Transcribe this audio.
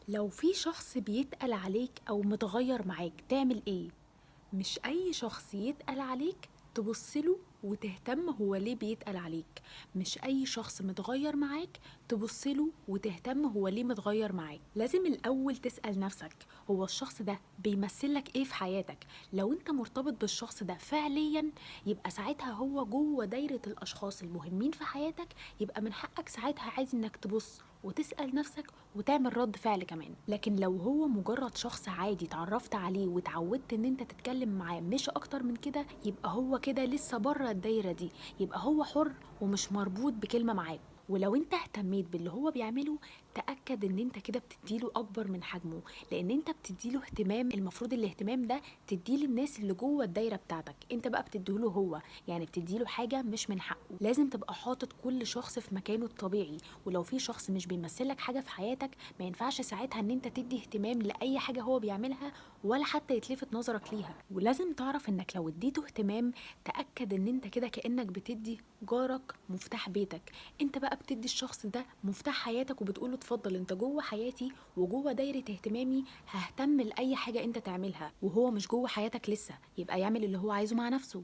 لو في شخص بيتقل عليك أو متغير معاك تعمل إيه؟ مش أي شخص يتقل عليك تبصله وتهتم هو ليه بيتقل عليك، مش أي شخص متغير معاك تبصله وتهتم هو ليه متغير معاك. لازم الأول تسأل نفسك هو الشخص ده بيمثلك إيه في حياتك. لو أنت مرتبط بالشخص ده فعليا يبقى ساعتها هو جوه دايرة الأشخاص المهمين في حياتك، يبقى من حقك ساعتها عايز إنك تبص وتسأل نفسك وتعمل رد فعل كمان. لكن لو هو مجرد شخص عادي اتعرفت عليه وتعودت ان انت تتكلم معاه مش اكتر من كده، يبقى هو كده لسه بره الدايرة دي، يبقى هو حر ومش مربوط بكلمة معاك. ولو انت اهتميت باللي هو بيعمله تأكد ان انت كده بتديله اكبر من حجمه، لان انت بتديله اهتمام المفروض الاهتمام ده تديه للناس اللي جوه الدايرة بتاعتك، انت بقى بتديله هو، يعني بتديله حاجة مش من حقه. لازم تبقى حاطط كل شخص في مكانه الطبيعي، ولو في شخص مش بيمثلك حاجة في حياتك ما ينفعش ساعتها ان انت تدي اهتمام لأي حاجة هو بيعملها ولا حتى يتلفت نظرك ليها. ولازم تعرف انك لو اديته اهتمام تأكد ان انت كده كأنك بتدي جارك مفتاح بيتك، انت بقى بتدي الشخص ده مفتاح حياتك وبتقوله اتفضل انت جوه حياتي وجوه دايرة اهتمامي، ههتم لأي حاجة انت تعملها، وهو مش جوه حياتك لسه، يبقى يعمل اللي هو عايزه مع نفسه.